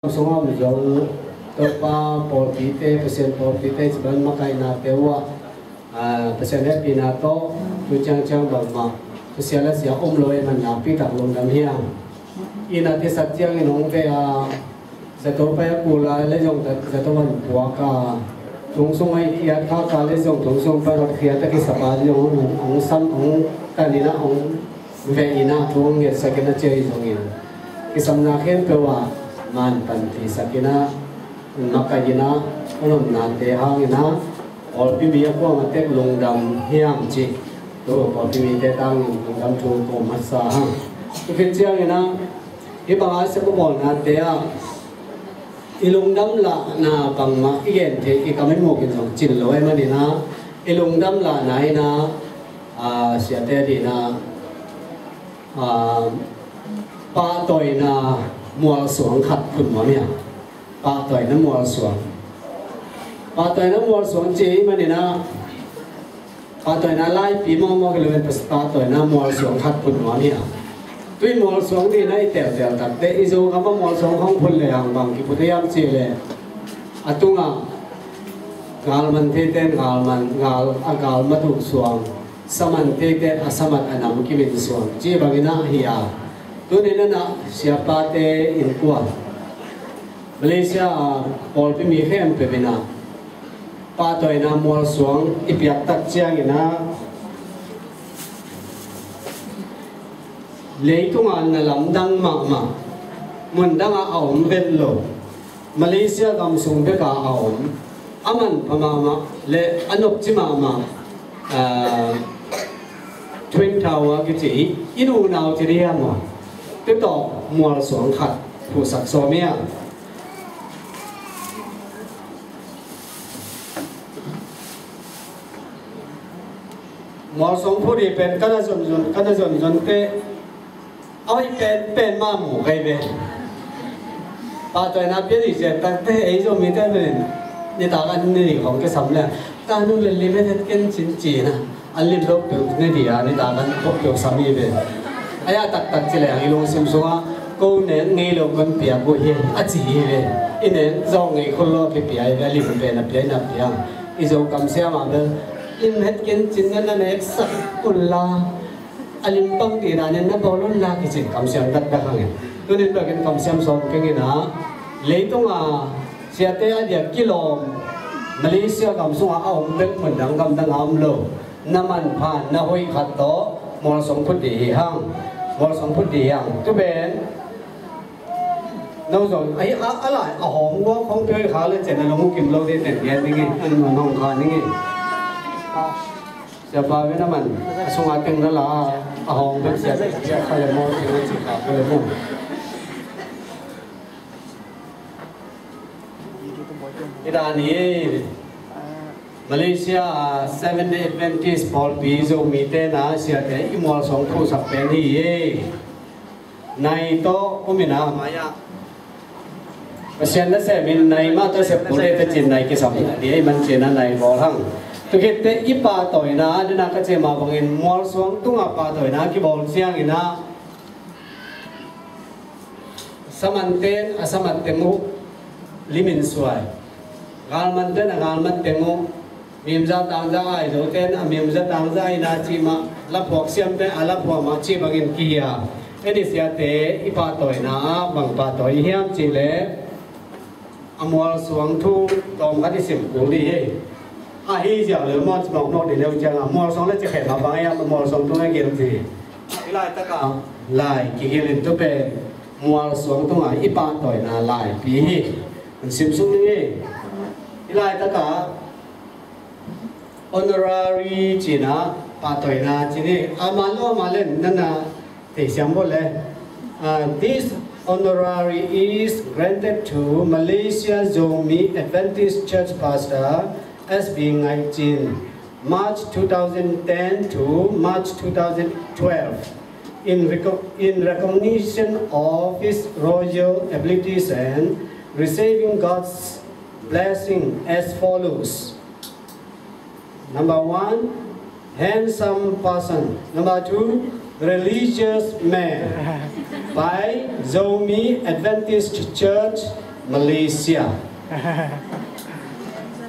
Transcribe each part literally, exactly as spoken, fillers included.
Sungah om Zol Topa pawlpite, Pasian pawlpite, ciban makainate uh ah, Pasian hehpihna tawh tu ciangciang bangmah Pasian a sia om lo ahih man nakpi tak lungdam hi hang. Inn ah i sak ciangin hong veh a, zato pai a kul a le zong zato van puak a, tung sung ah i khiat khak a le zong tung sung pai rawt khiat a kisap a zong hong sam hong tan in ah hong veh in ah thu hong ngetsak in ah ci hi zongin, kisamna khempeuh ah man panpihsak in ah, makaih in ah, hong omnate hang in ah, pawlpi mi a kuamah tek lungdam hi hang ci. Tu pawlpi mite tangin lungdam thu ko masa hang. Tu khit ciangin ah, hih bang a sep a bawlnate ah i lungdam lahna bangmah i gen theih, i kam i muk in zong cin lo ahih manin ah, i lungdam lahna in ah, ah, siate adingin ah, ah, pahtawina mualsuang khat phut nuam hi hang. Pahtawina mualsuang. Pahtawina mualsuang ci ahih manin ah, pahtawina laipi mawkmawk hi lo in, pahtawina mualsuang khat phut nuam hi hang. Tu-in mualsuang ding in ah i teltel takteh, i Zogam ah mualsuang hong phut le hang bang kiphut hiam cih leh, a tungah galman theite in galman, gal, a galmat uh suang, saman theite in a samat a nam kimin suang cih bangin ah hi a. Tuni in ah siapate innkuan, Malaysia ah pawlpi mi khempeuh in ah pahtawina mualsuang i piak tak ciangin ah, leitung ah na lamdang mahmah, mun dang ah a om vet lo, Malaysia gam sung bek ah a om, a manpha mahmah le a nopci mahmah, ah, Twin Tower kici, i unau ci ding hiam maw, tu tawh mualsuang khat phuhsak sawm hi hang. Mualsuang phut ding pen ka na zonzon, ka na zonzon teh, a hoih penpen mah mu kei ve. Pahtawina pia ding ciang takteh, ei Zomite pen nitak an ne ding khawng kisam leh, ka nu le lim het het ken cin ci-in ah, an lim lo peuh ne ding a, nitak an khawh peuh sam hi ve. A ya taktak ci leng i lungsim sungah, ko nek ngei lo man piak uh hi, a ci hi ve. I nek zawh ngei khol lo a kipia hi ve, a lim pen a pia in a piang. I Zo kamsiam ah bel, lim het ken cin na na neksak un la, a lim pang ding dan in na bawl un la kici kamsiam taktak hang e. Tuni in bek in kamsiam sawm keng in ah, leitung ah siate a diak kilawm, Malaysia gam sungah a om bek, mun dang gam dang ah om lo, na manpha na hoih khat tawh mualsuang phut ding hi hang. Mualsuang phut ding hi hang. Tu pen no zong a, a lai a hawm guak hong pia kha le cen a lung uh kim lo ding ten gen ding hi. An mun hong kha ding hi. Siapa ve na man a sungah teng na la, a hawm bek sia, sia kha le maw, sia kha le maw. I dan hi, Malaysia ah Seventh Day Adventist pawlpi Zomite na siate i mualsuang phuhsak pen hi hi. Nai tawh om in ah, mai ah Pasian nasem in nai mah tawh sep kul e, tecin nai kisam ding ahih man ci-in ah nai bawl hang. Tu khit teh i pahtawina, a dena ka ci mah bangin mualsuang tungah pahtawina kibawl ciangin ah, saman ten a samat teng uh limin suai, galman ten a galmat teng uh, mimza tangza ai zo ten a mimza tangza ai na cih mah, laphuak siam ten a laphuak mah cih bangin kihi a. Ei siate i pahtawina ah bang pahtawi hiam cih leh, a mualsuang thu tawm khat i sim kul ding hi. Ahi ziau le maw, mawkmawk ding le uh ciang a mualsuang le ci khe mah bang hiam, a mualsuang thu na gel ding hi. I laitak ah lai kigil in tu pen mualsuang tungah i pahtawina laipi hi. An sim suk ding hi. I laitak ah honorary ci-in ah pahtawina ci ni. A man lo a man len nana thei siam bo le. Uh, this honorary is granted to Malaysia Zomi Adventist Church Pastor S B Ngai Cin, March two thousand ten to March two thousand twelve, in, reco- in recognition of his royal abilities and receiving God's blessing as follows. Number one, handsome person. Number two, religious man. By Zomi Adventist Church Malaysia.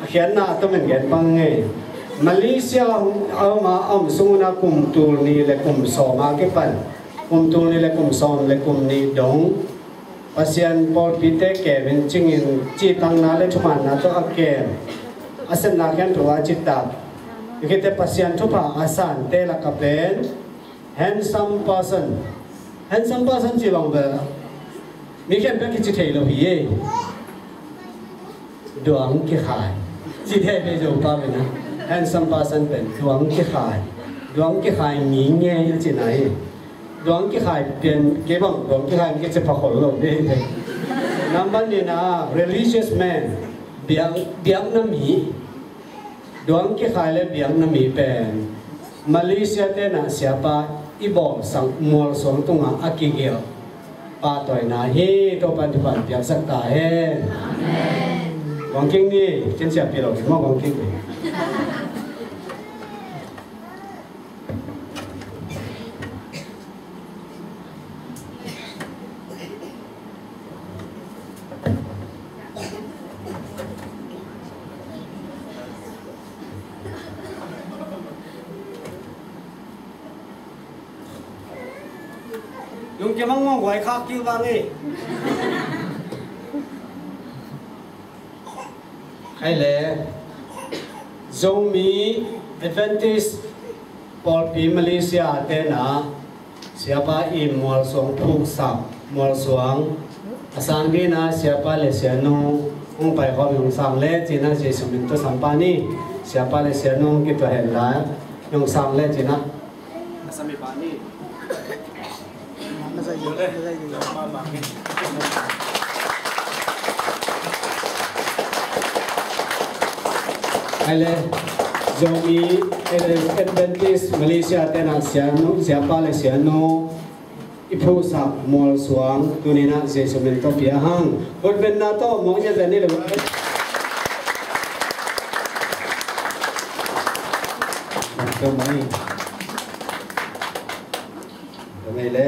A khiatna a tomin gen pang ngei. Malaysia a om a, a om sungin a kum tul nih le kum sawm a kipan, kum tul nih le kum sawm le kum nih dong Pasian pawlpite kemin cingin cihtakna le thumanna tawh a kem, a sepna khianthu a citak. Hikite Pasian thupha a sante laka pen handsome person. Handsome person ci bang bel mi khempeuh kici thei lo hi e. Duang kikhai. Ci thei ve zo pa ve na. Handsome person pen duang kikhai. Duang kikhai mi ngei a cina hi. Duang kikhai pen kei bang duang kikhai mi kici pha khol lo ve hi. Number nihna, religious man. Biak, biakna mi. Duang kikhai le biakna mi pen Malaysia te na siapa i bawlsak mualsuang tungah a kigelh pahtawina hi. Topan thupha piaksak ta hen. Amen. Guang King ni, ken siapi lo, ma Guang King ni. Lungkim ang mong guai khak kiu bang e. Khai le Zomi Adventist Pawlpi Malaysia te na siapa i mualsuang phuksak mualsuang a sang dina siapa le sianu hong pai khawm hong sang le cina Jesu min tawh sam pa ni. Siapa le sianu hong kituah hen la hong sang le cina. Ai le, Zomi, eh, Adventist Malaysia te na sianu, siapa le sianu i phuksak mualsuang tuni na Jesu min tawh pia hang. Khutbetna tawh mawk ngiat ni le. Tua mai. Tua mai le.